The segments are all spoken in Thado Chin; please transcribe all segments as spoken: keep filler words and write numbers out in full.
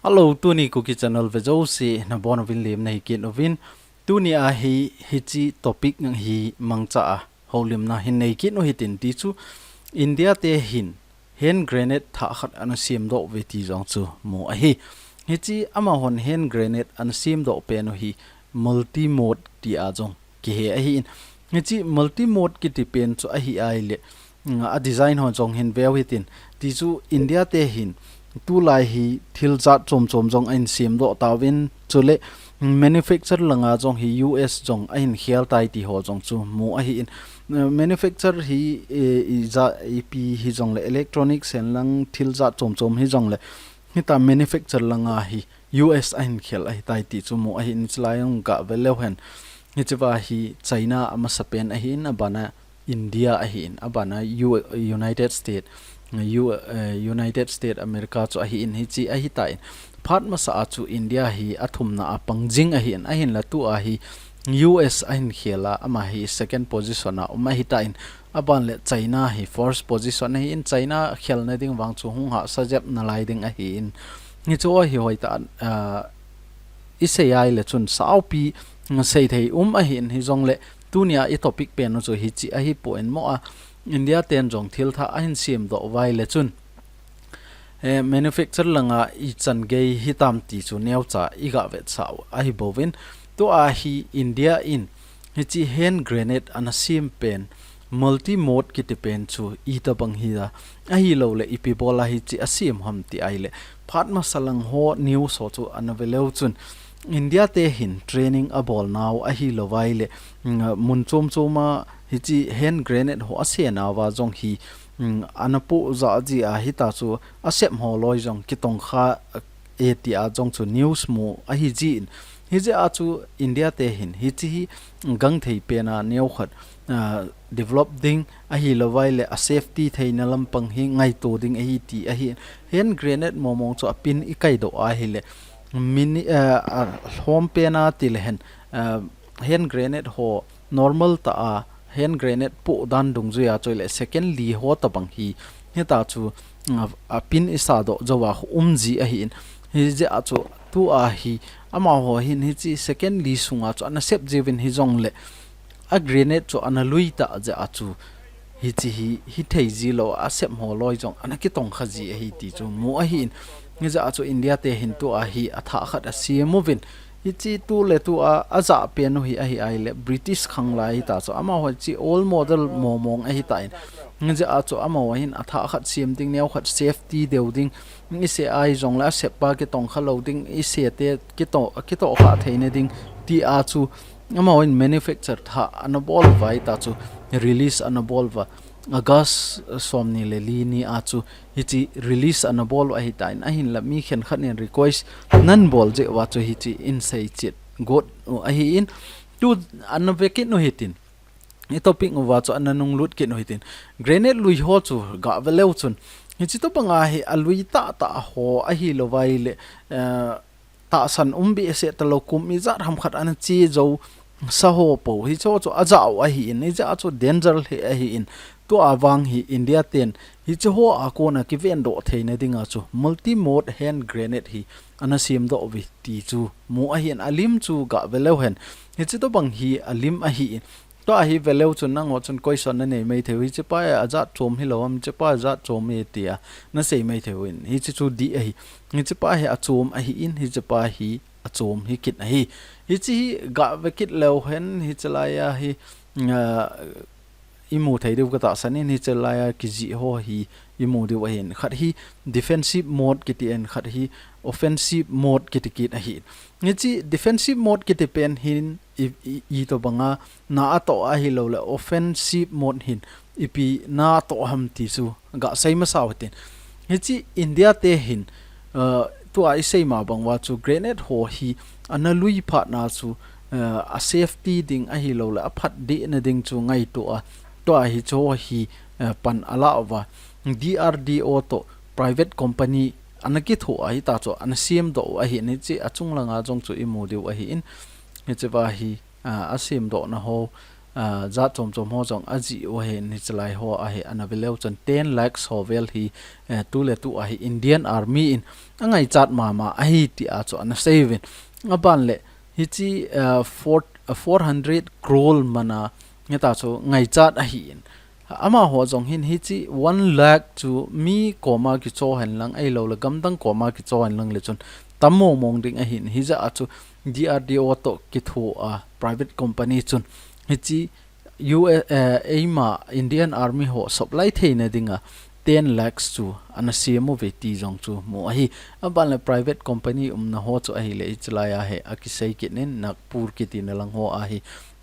Hello, tuni Kuki Channel ve jouse nabonchauvin lemna hi kit uvin. Tuni a hi, hiche topic hi mangcha a houlimna hin nei kit u hitin, tichu India te hin hand grenade thah khat ana semdoh uve ti jong chu mu ahi. Hiche amahon hand grenade ana semdoh pen u hi multi mode ti a jong kihe ahin. Hiche multi mode kiti pen chu ahi ahile, mm, a design ho jong hin veu hitin. Tichu India te hin tulai hi thil jat chom chom jong ahin semdoh tauvin, chule manufacture langa jong hi U S jong ahin khel tai ti ho jong chu mu ahin. Uh, manufacture hi, eh, ija, ipi hijongle, electronics hen lang thil jat chom chom hijongle, hitia manufacture langa hi U S ahin khel ahitai ti chu mu ahin, chulai jong gah ve leu hen. Hichea hi China amasapen ahin, abana India ahin, abana U-, United States, U-, eh, United States America chu ahin, hiche ahitan. Phat masa a chu India hi athumna a pang jing ahin, ahinla tua hi U S ahin khel a, ama hi second position a um ahitan. Aban le China hi first position ahin, China khelna ding vang chu hung hahsa jep nalai ding ahin. Hichu hi hoitah, ah, isei ahile chun saupi seithei um ahin, hijongle tunia i topic pen u chu hiche ahipoi, mo a India ten jong thil thah ahin semdoh uva ahile chun, eh, manufacture langa ichan gei hitam ti chu neocha i gah vetsah u ahi bouvin. Tua hi India in hiche hand grenade ana sem pen, multi mode kiti pen chu itobang hi a, ahilouleh ipi bol a hiche asem ham ti ahile, phat masa lang ho news ho chu ana ve leu chun, India te hin training abol nau ahilou vaile, mm, mun chom chom a hiche hand grenade ho ase nauva jong hi, mm, ana poh jah ji a, hitia chu asep ho loi jong kitongkha e ti a jong chu news mu ahi jin. Hijeh a chu India te hin hiche hi gangthei pen a neokhat, ah, develop ding ahilou vaile a safety theina lampang hi ngaito ding ahi ti ahi. Hand grenade momong chu apin i kaidoh ahile, mini, ah, alhom pen a tile hen, ah, hand grenade ho normal tah a hand grenade poh dan dungjuia chu ahile second li ho tobang hi, hitia chu, mm, apin i sadoh jouva um ji ahin. Hijeh a chu tua hi amaho hin hiche second li sunga chu ana sep jiuvin, hijongle a grenade chu ana lui tah jeh a chu hiche hi, hithei jilou a asep ho loi jong ana kitongkha ji ahi ti chu mu ahin. Hijeh a chu India te hin tua hi athah khat asem uvin. Hiche tuletua ajah pen u hi ahi ahile British khang lai hitia chu amaho hiche old model momong ahitan. Hijeh a chu amaho hin athah khat sem ding, neokhat safety deu ding, ise ahi jongle asep pa kitongkha lou ding, ise te kito-, kitohkha theina ding ti a chu amaho hin manufacture thah ana bol uva, hitia chu release ana bol uva. August somni le li ni a chu hiche release ana bol u ahitan, ahinla mi khenkhat in request nan bol jeh uva chu hiche in seichet got u ahin. Tu ana ve kit u hitin, i topic uva chu ana nunglut kit u hitin. Grenade lui ho chu gah ve leu chun, hiche tobanga hi alui tahtah ho ahilou vaile, eh, tahsan um behseh talou, kum ijat ham khat ana che jousa ho po, hicheho chu ajah u ahin, hijeh a chu danger lheh ahin. Tua vang hi India ten hicheho a kona kivendoh theina dinga chu multi mode hand grenade hi ana semdoh uve ti chu mu ahin, alim chu gah ve leu hen. Hiche tobang hi alim ahin. Tua hi ve leu chun nangho chun question nanei mai thei u, hiche pa hi ajat chom hilou ham, hiche pa ajat chom e tia nasei mai thei uvin. Hiche chu dih ahi. Hiche pa hi achom ahin, hiche pa hi achom hi kit ahi. Hiche hi gah ve kit leu hen, hiche laia hi, ah, i mu thei diu ka tahsan in, hiche laia kijih ho hi i mu diu ahin. Khat hi defensive mode kiti in, khat hi offensive mode kiti kit ahi. Hiche defensive mode kiti pen hin i, i, itobanga na atoh ahilouleh offensive mode hin ipi na atoh ham ti chu gah sei masa u hitin. Hiche India te hin, uh, tua i sei ma bang uva chu grenade ho hi ana lui phat na chu, uh, a safety ding ahilouleh aphatdehna ding chu ngaito a, tua hicheho hi, uh, pan ala uva, D R D O toh private company ana kitho a, hitia chu ana semdoh u ahin, hiche achung langa jong chu i mu diu ahin. Hichea hi, ah, asemdohna ho, ah, jat chom chom ho jong ajih u ahin, hichelai ho ahi, ana ve leu chun ten lakhs ho vel hi, eh, tu le tu ahi Indian Army in angaichat mama ahi ti a chu ana sei uvin. Aban le hichi, eh, four, eh, four hundred crore mana hita chu ngaichat ahin. Amaho jong hin hichi one lakh chu mi koma kicho hen lang, ahilou le gamdang koma kicho hen lang le chun tam mong mong ding ahin, hijeh a chu D R D O toh kitho a private company chun hichi U S, eh, eima Indian Army ho supply theina dinga ten lakhs chu ana sem uve ti jong chu mu ahi. Aban le private company umna ho chu ahile hichelai a hi akisei kit in Nagpur kiti na lang ho ahi,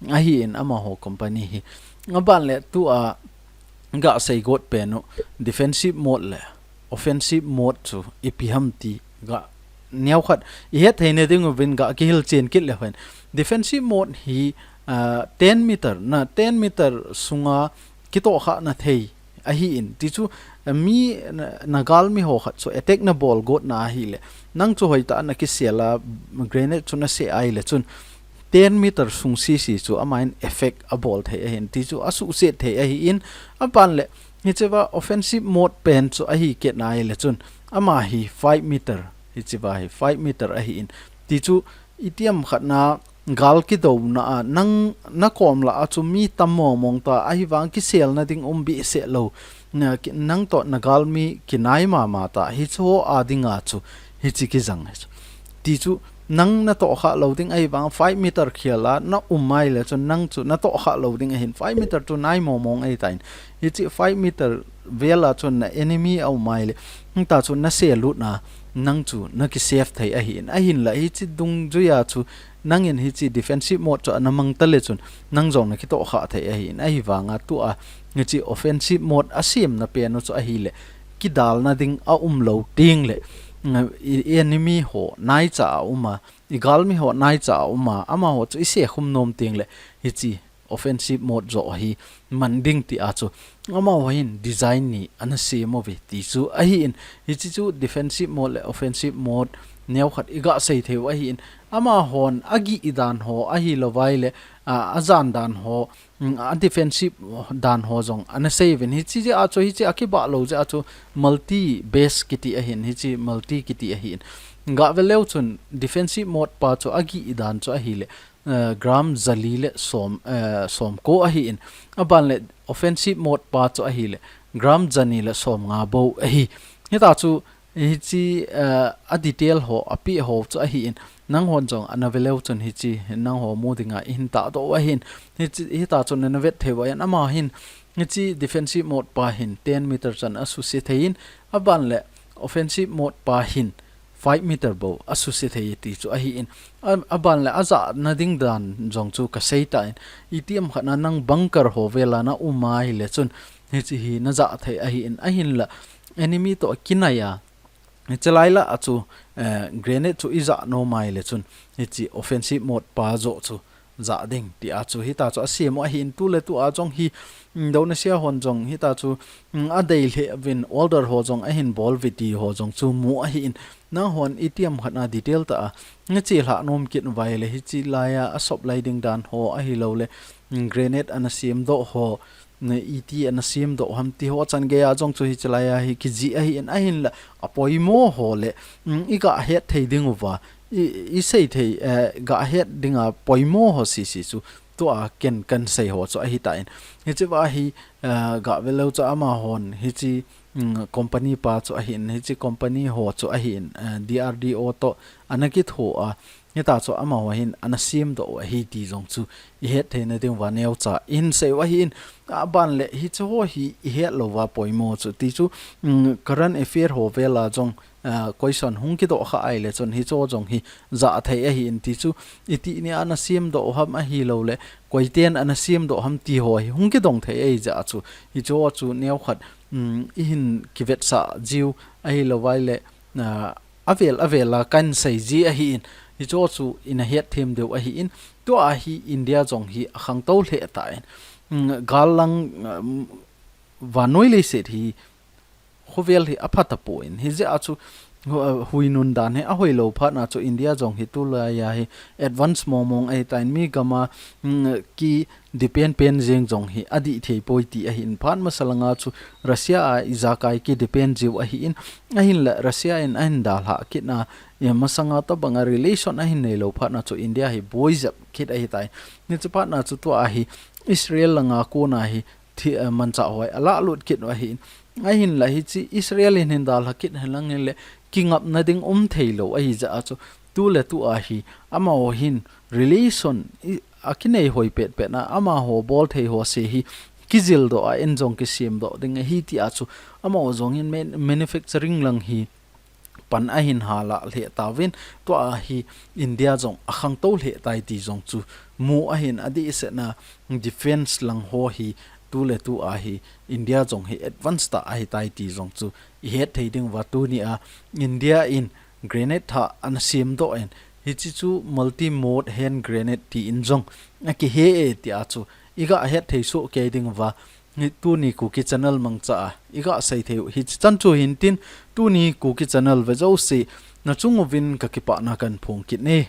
ahin amaho company hi. Aban le tu a ga sei got pen u defensive mode le offensive mode chu ipi ham ti ga neo khat i het theina ding uvin ga kihil chen kit le hen. Defensive mode hi, ah, ten meter na, ten meter sunga kitoh kha na thei ahin. Ti chu, eh, mi na, na galmi ho khat chu attack na bol got na ahile, nang chu hoitah a na kisel a grenade chu na se ahile chun ten meter sung sisi chu ama in effect abol thei ahin, ti chu asuhset thei ahin. Aban le hichea offensive mode pen chu ahi kit na ahile chun ama hi five meter, hichea hi five meter ahin. Ti chu itiham khat na gal kidouna a nang na kom lah a chu mi tam mong mong ta, ahivang kiselna ding um behseh lou, na ki, nang toh na galmi kinai mama ta, hichu a dinga chu hichi kijang hi chu. Ti chu nang na toh kha lou ding ahivang five meter khel a na um ahile chun nang chu na toh kha lou ding ahin, five meter chu nai mong mong ahi tan. Hichi five meter vel a chun na enemy a um ahile, hita chu na se lut na, nang chu na ki save thei ahin. Ahinla hichi dungjui a chu nang in hichi defensive mode chu ana mang ta le chun nang jong na kitoh kha thei ahin. Ahivanga tu a hichi offensive mode a sem na pen u chu ahile, kidalna ding a um lou ting le, mm, i, i enemy ho naicha a um a, i galmi ho naicha a um a, amaho chu i se khum nom ting le, hichi offensive mode jo hi man ding ti a chu amaho hin design ni ana sem uve ti chu ahin. Hichi chu defensive mode le offensive mode neo khat i ga sei thei u ahin. Amahon agih dan ho ahilou vai le, a, ajan dan ho, mm, a defensive dan ho jong ana sei uvin. Hichi jeh a chu, hichi a kibah lou jeh a chu multi base kiti ahin, hichi multi kiti ahin. Ga ve leu chun defensive mode pa chu agih dan chu ahile, eh, gram jali le som, eh, som ko ahin. Aban le offensive mode pa chu ahile gram jani le som nga bou ahi. Hita chu hichi, eh, a detail ho, api ho chu ahin. Nang hon jong ana ve leu chun hichi nang ho mu dinga i hin tahdoh u ahin. Hichi, hita chun na vet thei u ahin, ama hin hichi defensive mode pa hin ten meter chan asuse thei in, aban le offensive mode pa hin five meter bou asuse thei ti chu ahin. A, aban le ajah na ding dan jong chu ka sei tan. Itiham khat na nang bunker ho vel a na um ahile chun hichi hi na jah thei ahin. Ahinla enemy toh kinai a, hichelai lah a chu, eh, grenade chu i jah nom ahile chun hichi offensive mode pa jo chu jah ding ti a chu hita chu asem u ahin. Tu le tu a jong hi, mm, Indonesia hon jong hita chu, mm, adei lheh uvin order ho jong ahin bol uve ti ho jong chu mu ahin. Nang hon itiham khat na detail ta a, na che lhah nom kit u vai le hichi lai a, a supply ding dan ho ahilou le, mm, grenade ana sem doh ho, na iti ana sem doh ham ti ho chan gei a jong chu hichelai a hi kijih ahin. Ahinla apoimo ho le, mm, i ga het thei ding uva, i, i sei thei, eh, ga het dinga poimo ho sisi chu tu a ken kan sei ho chu ahi tan. Hichi va hi, eh, ga ve leu chu amahon hichi, mm, company pa chu ahin, hichi company ho chu ahin, eh, D R D O toh ana kitho a, hita chu amaho hin ana sem doh u ahi ti jong chu i het theina ding uva neocha i hin sei u ahin. Aban le hichi ho hi i het lou uva poimo chu ti chu, mm, current affair ho vel a jong, ah, question hung kidoh kha ahile chun hicho jong hi jah thei ahin ti chu, iti ni ana sem doh u ham ahilou le, koiten ana sem doh u ham ti ho hi hung kidong thei ahi jeh a chu, hicho chu neo khat, mm, i hin kivetsah jiu ahilou vai le, ah, avel avel a kan sei ji ahin. Hicho chu i na het them diu ahin. Tu a hi India jong hi akhangtou lheh tan. Mm, gal lang, mm, vannoi leiset hi khovel hi apha tapon. Hijeh a chu Hu-, uh, huinun dan hi ahoilou phat na chu India jong hi tulai a hi advance mong mong ahitan, mi gam a, mm, kidepend pen jeng jong hi adih thei poi ti ahin, phat masa langa chu Russia a ijakai kidepend jiu ahin, ahinla Russia in ahin dalhah kit na, eh, masanga tobang a relation ahin neilou phat na chu India hi boi jep kit ahitai. Hiche phat na chu tua hi Israel langa kona hi thi-, eh, manchah hoi alah lut kit u ahin. Ahinla hiche Israel in hin dalha kit hen lang le kingapna ding um theilou ahi jeh a chu, tuletu a hi amaho hin relation i, akinei hoi pet pet na, amaho bol thei ho se hi kijil doh a, in jong kisem doh ding ahi ti a chu, amaho jong hin man-, manufacturing lang hi pan ahin hala lheh tauvin, tua hi India jong akhangtou lheh tai ti jong chu mu ahin, adehset na defense lang ho hi tuletu a hi India jong hi advance tah ahitai ti jong chu ihet thei ding uva. Tuni a India in grenade thah ana sem doh in, hiche chu multi mode hand grenade ti in jong akihe e ti a chu iga het thei soh kei ding uva. Hi tuni Kuki Channel mangcha a iga sei thei u hiche chan chu hin tin, tuni Kuki Channel ve jouse nachung uvin kakipana kahin phong kit e.